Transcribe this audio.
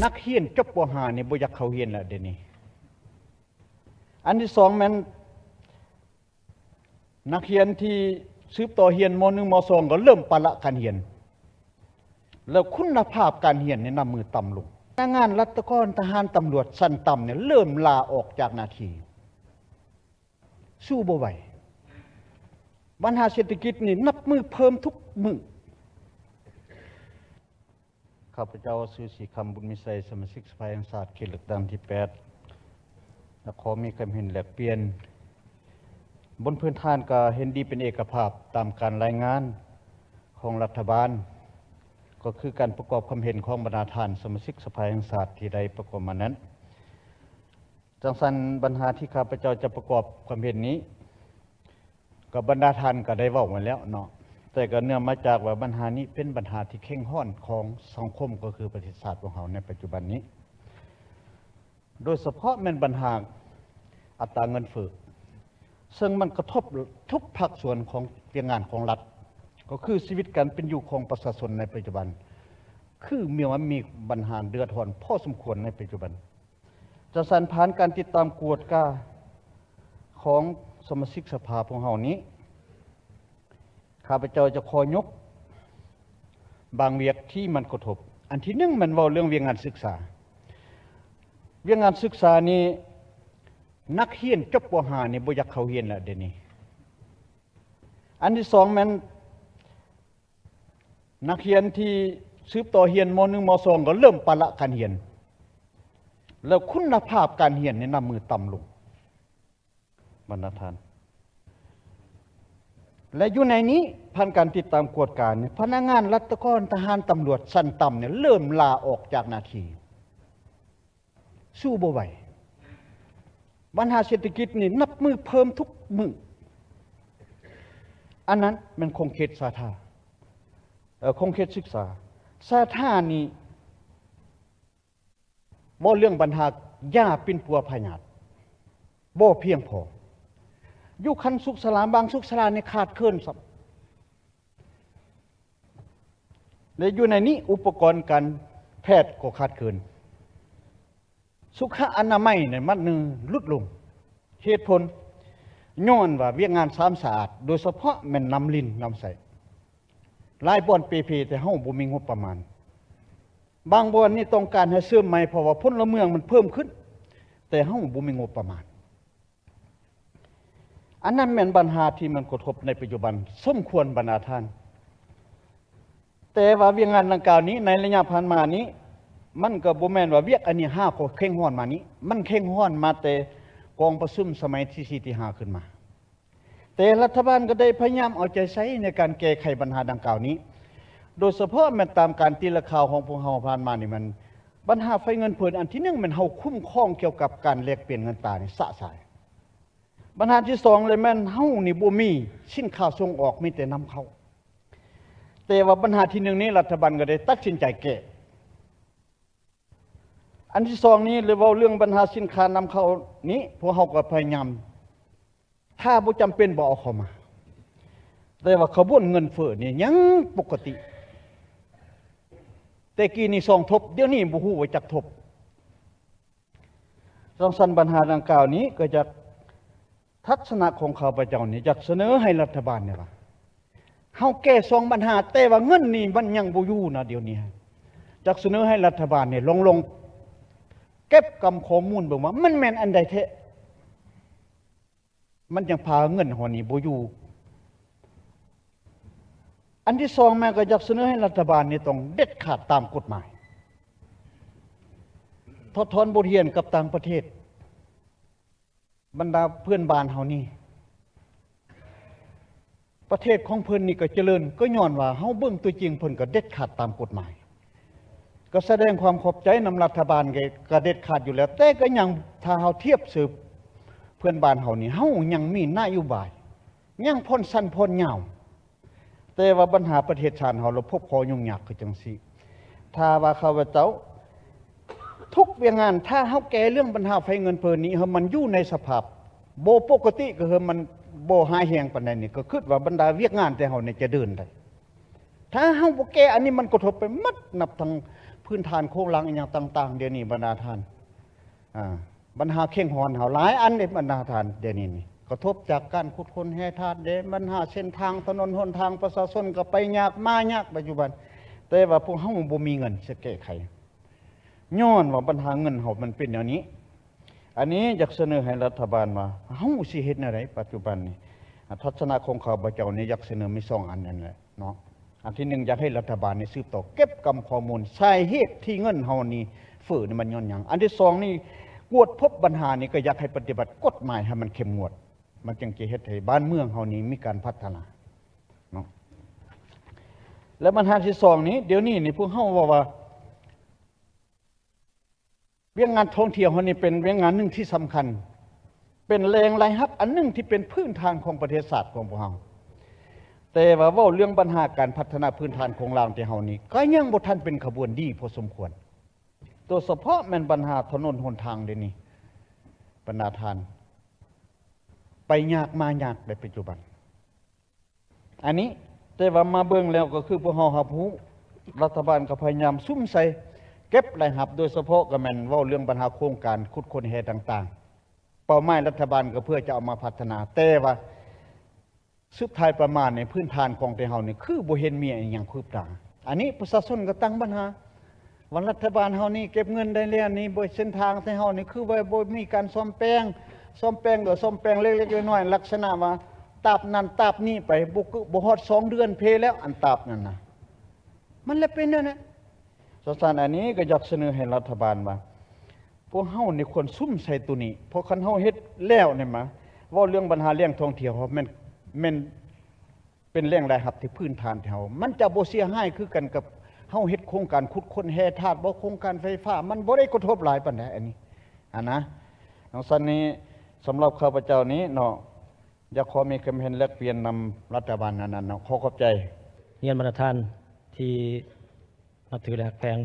ນັກຮຽນຈົບ ປໍຫ້າ ນີ້ບໍ່ຢາກເຂົ້າຮຽນແລ້ວດຽວນີ້. ອັນທີສອງແມ່ນ ນັກຮຽນທີ່ສືບຕໍ່ຮຽນ ມໍໜຶ່ງ ມໍສອງ ກໍເລີ່ມປະລະການຮຽນ ແລ້ວຄຸນນະພາບການຮຽນນີ້ນັບມື້ຕ່ຳລົງ. ພະນັກງານລັດຖະກອນ ທະຫານ ຕຳຫຼວດ ຊັ້ນຕ່ຳນີ້ເລີ່ມລາອອກຈາກໜ້າທີ່ ສູ້ບໍ່ໄຫວ. ບັນຫາເສດຖະກິດນີ້ນັບມື້ເພີ່ມທຸກມື້. ຂ້າພະເຈົ້າຊື່ ສີຄຳ ບຸນມີໄຊ, ສະມາຊິກສະພາແຫ່ງຊາດ ເຂດເລືອກຕັ້ງທີແປດ ແລະ ຂໍມີຄຳເຫັນແລກປ່ຽນ ບົນພື້ນຖານກະເຫັນດີເປັນເອກະພາບຕາມການລາຍງານຂອງລັດຖະບານ, ກໍຄືການປະກອບຄຳເຫັນຂອງບັນດາທ່ານສະມາຊິກສະພາແຫ່ງຊາດທີ່ໄດ້ປະກອບມານັ້ນ. ຈັ່ງຊັ້ນ ບັນຫາທີ່ຂ້າພະເຈົ້າຈະປະກອບຄຳເຫັນນີ້ ກໍບັນດາທ່ານກໍໄດ້ເວົ້າມາແລ້ວເນາະ, ແຕ່ກໍເນື່ອງມາຈາກວ່າບັນຫານີ້ເປັນບັນຫາທີ່ເຄັ່ງຮ້ອນຂອງສັງຄົມ ກໍຄືປະເທດຊາດຂອງເຮົາໃນປັດຈຸບັນນີ້, ໂດຍສະເພາະແມ່ນບັນຫາອັດຕາເງິນເຟີ້ ເຊິ່ງມັນກະທົບທຸກພາກສ່ວນຂອງວຽກງານຂອງລັດ, ກໍຄືຊີວິດການເປັນຢູ່ຂອງປະຊາຊົນໃນປັດຈຸບັນ ຄືມີ ມີບັນຫາເດືອດຮ້ອນພໍສົມຄວນໃນປັດຈຸບັນ. ຈະສັນຜ່ານການຕິດຕາມກວດກາຂອງສະມາຊິກສະພາພວກເຮົານີ້, ຂ້າພະເຈົ້າຈະຂໍຍົກບາງວຽກທີ່ມັນກະທົບ. ອັນທີໜຶ່ງ ແມ່ນເວົ້າເລື່ອງວຽກງານສຶກສາ. ວຽກງານສຶກສານີ້ ນັກຮຽນຈົບ ປໍຫ້າ ນີ້ບໍ່ຢາກເຂົ້າຮຽນແລ້ວດຽວນີ້. ອັນທີສອງແມ່ນ ນັກຮຽນທີ່ສືບຕໍ່ຮຽນ ມໍໜຶ່ງ ມໍສອງ ກໍເລີ່ມປະລະການຮຽນ ແລ້ວຄຸນນະພາບການຮຽນນີ້ນັບມື້ຕ່ຳລົງ. ບັນດາທ່ານ ແລະ ຢູ່ໃນນີ້ ຜ່ານການຕິດຕາມກວດການີ້ ພະນັກງານລັດຖະກອນ ທະຫານ ຕຳຫຼວດ ຊັ້ນຕ່ຳນີ້ເລີ່ມລາອອກຈາກໜ້າທີ່ ສູ້ບໍ່ໄຫວ. ບັນຫາເສດຖະກິດນີ້ນັບມື້ເພີ່ມທຸກມື້. ອັນນັ້ນແມ່ນຂົງເຂດສາທາ ເອີ ຂົງເຂດສຶກສາ. ສາທານີ້ເວົ້າເລື່ອງບັນຫາຢາປິ່ນປົວພະຍາດບໍ່ພຽງພໍ. ຢູ່ຂັ້ນສຸກສາລາ ບາງສຸກສາລານີ້ຂາດເຂີນຊ້ຳ. ແລະ ຢູ່ໃນນີ້ ອຸປະກອນການແພດກໍຂາດເຂີນ, ສຸຂະອະນາໄມໃນມັດໜຶ່ງຫຼຸດລົງ. ເຫດຜົນຍ້ອນວ່າວຽກງານຊາມສະອາດ ໂດຍສະເພາະແມ່ນນ້ຳລິນນ້ຳໃຊ້ ຫຼາຍບ່ອນເປ່ເພ ແຕ່ເຮົາບໍ່ມີງົບປະມານ. ບາງບ່ອນນີ້ຕ້ອງການໃຫ້ເສີມໃໝ່ ເພາະວ່າພົນລະເມືອງມັນເພີ່ມຂຶ້ນ ແຕ່ເຮົາບໍ່ມີງົບປະມານ. ອັນນັ້ນແມ່ນບັນຫາທີ່ມັນກະທົບໃນປັດຈຸບັນສົມຄວນບັນດາທ່ານ. ແຕ່ວ່າວຽກງານດັ່ງກ່າວນີ້ ໃນໄລຍະຜ່ານມານີ້ ມັນກໍບໍ່ແມ່ນວ່າວຽກອັນນີ້ຫາກໍເຄັ່ງຮ້ອນມານີ້, ມັນເຄັ່ງຮ້ອນມາແຕ່ກອງປະຊຸມສະໄໝທີສີ່ ທີຫ້າ ຂຶ້ນມາ. ແຕ່ລັດຖະບານກໍໄດ້ພະຍາຍາມເອົາໃຈໃສ່ໃນການແກ້ໄຂບັນຫາດັ່ງກ່າວນີ້, ໂດຍສະເພາະແມ່ນຕາມການຕີລະຄາວຂອງພວກເຮົາຜ່ານມານີ້ ມັນບັນຫາໄຟເງິນເຟີ້ ອັນທີໜຶ່ງ ແມ່ນເຮົາຄຸ້ມຄອງກ່ຽວກັບການແລກປ່ຽນເງິນຕານີ້ຊະຊາຍ. ບັນຫາທີສອງເລີຍແມ່ນເຮົານີ້ບໍ່ມີສິນຄ້າສົ່ງອອກ ມີແຕ່ນຳເຂົ້າ. ແຕ່ວ່າບັນຫາທີໜຶ່ງນີ້ລັດຖະບານກໍໄດ້ຕັດສິນໃຈແກ້. ອັນທີສອງນີ້ເລີຍເວົ້າເລື່ອງບັນຫາສິນຄ້ານຳເຂົ້ານີ້ ພວກເຮົາກໍພະຍາຍາມ ຖ້າບໍ່ຈຳເປັນບໍ່ເອົາເຂົ້າມາ. ແຕ່ວ່າຂະບວນເງິນເຟີ້ນີ້ຍັງປົກກະຕິ. ແຕ່ກີ້ນີ້ສອງທົບ, ດຽວນີ້ບໍ່ຮູ້ວ່າຈັກທົບ. ຈັ່ງຊັ້ນບັນຫາດັ່ງກ່າວນີ້ກໍຢາກ ທັດສະນະຂອງຂ້າພະເຈົ້ານີ້ຢາກສະເໜີໃຫ້ລັດຖະບານນີ້ວ່າ ເຮົາແກ້ສອງບັນຫາ ແຕ່ວ່າເງິນນີ້ມັນຍັງບໍ່ຢູ່ນະ ດຽວນີ້. ຢາກສະເໜີໃຫ້ລັດຖະບານນີ້ລອງ ລອງເກັບກຳຂໍ້ມູນເບິ່ງວ່າມັນແມ່ນອັນໃດແທ້ ມັນຈັ່ງພາເງິນເຮົານີ້ບໍ່ຢູ່. ອັນທີສອງມາກໍຢາກສະເໜີໃຫ້ລັດຖະບານນີ້ຕ້ອງເດັດຂາດຕາມກົດໝາຍ, ຖອດຖອນບົດຮຽນກັບຕ່າງປະເທດ. ບັນດາເພື່ອນບ້ານເຮົານີ້ ປະເທດຂອງເພິ່ນນີ້ກໍຈະເລີນ ກໍຍ້ອນວ່າເຮົາເບິ່ງຕົວຈິງເພິ່ນກໍເດັດຂາດຕາມກົດໝາຍ. ກໍສະແດງຄວາມຂອບໃຈນຳລັດຖະບານ ກໍ ກໍເດັດຂາດຢູ່ແລ້ວ, ແຕ່ກໍຍັງ ຖ້າເຮົາທຽບໃສ່ເພື່ອນບ້ານເຮົານີ້ ເຮົາຍັງມີນະໂຍບາຍ ຍັງຜ່ອນສັ້ນຜ່ອນຍາວ. ແຕ່ວ່າບັນຫາປະເທດຊາດເຮົາລະພົບຂໍ້ຫຍຸ້ງຍາກຄືຈັ່ງຊີ້. ຖ້າວ່າຂ້າພະເຈົ້າທຸກວຽກງານ ຖ້າເຮົາແກ້ເລື່ອງບັນຫາໄຟເງິນເຟີ້ນີ້ ໃຫ້ມັນຢູ່ໃນສະພາບບໍ່ປົກກະຕິ ກໍຄືມັນບໍ່ຮ້າຍແຮງປານໃດນີ້ ກໍຄິດວ່າບັນດາວຽກງານແຕ່ເຮົານີ້ຈະເດີນໄດ້. ຖ້າເຮົາບໍ່ແກ້ອັນນີ້ ມັນກະທົບໄປໝົດ ນັບທັງ ພື້ນຖານໂຄງລ່າງອີ່ຫຍັງຕ່າງໆ ດຽວນີ້ບັນດາທ່ານ ອາ ບັນຫາເຄັ່ງຮອນເຮົາຫຼາຍອັນເດ້ບັນດາທ່ານ ດຽວນີ້ນີ້ ກະທົບຈາກການຂຸດຄົ້ນແຮ່ທາດເດ້ ບັນຫາເສັ້ນທາງຖະໜົນຫົນທາງ ປະຊາຊົນກະໄປຍາກມາຍາກປັດຈຸບັນ ແຕ່ວ່າພວກເຮົາບໍ່ມີເງິນຊິແກ້ໄຂ ຍ້ອນວ່າບັນຫາເງິນເຮົາມັນເປັນແນວນີ້. ອັນນີ້ຢາກສະເໜີໃຫ້ລັດຖະບານວ່າ ເຮົາຊິເຮັດແນວໃດປັດຈຸບັນນີ້? ອາ ທັດສະນະຂອງຂ້າພະເຈົ້ານີ້ຢາກສະເໜີມີສອງອັນນັ້ນແຫຼະເນາະ. ອັນທີໜຶ່ງ ຢາກໃຫ້ລັດຖະບານນີ້ສືບຕໍ່ເກັບກຳຂໍ້ມູນສາເຫດທີ່ເງິນເຮົານີ້ເຟີ້ນີ້ມັນຍ້ອນຫຍັງ. ອັນທີສອງນີ້ ກວດພົບບັນຫານີ້ ກະຢາກໃຫ້ປະຕິບັດກົດໝາຍໃຫ້ມັນເຂັ້ມງວດ ມັນຈຶ່ງຈະເຮັດໃຫ້ບ້ານເມືອງເຮົານີ້ມີການພັດທະນາເນາະ. ແລະບັນຫາທີສອງນີ້ ດຽວນີ້ນີ້ພວກເຮົາເວົ້າວ່າ ວຽກງານທ່ອງທ່ຽວເຮົານີ້ເປັນວຽກງານໜຶ່ງທີ່ສຳຄັນ ເປັນແຫຼ່ງລາຍຮັບອັນໜຶ່ງທີ່ເປັນພື້ນຖານຂອງປະເທດຊາດຂອງພວກເຮົາ. ແຕ່ວ່າເວົ້າເລື່ອງບັນຫາການພັດທະນາພື້ນຖານໂຄງລ່າງທີ່ເຮົານີ້ ກະຍັງບໍ່ທັນເປັນຂະບວນດີພໍສົມຄວນ. ໂດຍສະເພາະແມ່ນບັນຫາຖະໜົນຫົນທາງດຽວນີ້ ບັນດາທ່ານ ໄປຍາກມາຍາກໃນປັດຈຸບັນ. ອັນນີ້ ແຕ່ວ່າມາເບິ່ງແລ້ວກະຄືພວກເຮົາຮັບຮູ້ ລັດຖະບານກະພະຍາຍາມສຸມໃສ່ເກັບລາຍຮັບ ໂດຍສະເພາະກະແມ່ນເວົ້າເລື່ອງບັນຫາໂຄງການຂຸດຄົ້ນແຮ່ຕ່າງໆ ເປົ້າໝາຍລັດຖະບານກະເພື່ອຈະເອົາມາພັດທະນາ ແຕ່ວ່າສຸດທ້າຍປະມານໃນພື້ນຖານຂອງແຕ່ເຮົານີ້ ຄືບໍ່ເຫັນມີອີ່ຫຍັງຄືບໜ້າ. ອັນນີ້ປະຊາຊົນກະຕັ້ງບັນຫາ ວ່າລັດຖະບານເຮົານີ້ເກັບເງິນໄດ້ແລ້ວນີ້ ບໍ່ ເສັ້ນທາງແຕ່ເຮົານີ້ຄືວ່າບໍ່ມີການສ້ອມແປງ ສ້ອມແປງກະສ້ອມແປງເລັກໆນ້ອຍໆ ລັກສະນະວ່າຕາບນັ້ນຕາບນີ້ໄປ ບໍ່ ບໍ່ຮອດສອງເດືອນເພແລ້ວ ອັນຕາບນັ້ນນະ ມັນລະເປັນແນວນັ້ນ. ສະນັ້ນອັນນີ້ກະຢາກສະເໜີໃຫ້ລັດຖະບານວ່າ ພວກເຮົານີ້ຄວນສຸມໃສ່ໂຕນີ້ ເພາະຄັນເຮົາເຮັດແລ້ວນີ້ມາ ເວົ້າເລື່ອງບັນຫາແຫຼ່ງທ່ອງທ່ຽວເຮົາແມ່ນ ແມ່ນ ເປັນແຫຼ່ງລາຍຮັບທີ່ພື້ນຖານທີ່ເຮົາ ມັນຈະບໍ່ເສຍຫາຍຄືກັນກັບເຮົາເຮັດໂຄງການຂຸດຄົ້ນແຮ່ທາດບໍ ໂຄງການໄຟຟ້າ ມັນບໍ່ໄດ້ກະທົບຫຼາຍປານໃດອັນນີ້ຫັ້ນນະ. ຈັ່ງຊັ້ນນີ້ ສຳລັບຂ້າພະເຈົ້ານີ້ເນາະ ຢາກຂໍມີຄວາມເຫັນແລກປ່ຽນນຳລັດຖະບານອັນນັ້ນເນາະ ຂໍຂອບໃຈ. ຮຽນບັນດາທ່ານທີ່ນັບຖື ແລະ ຮັກແພງ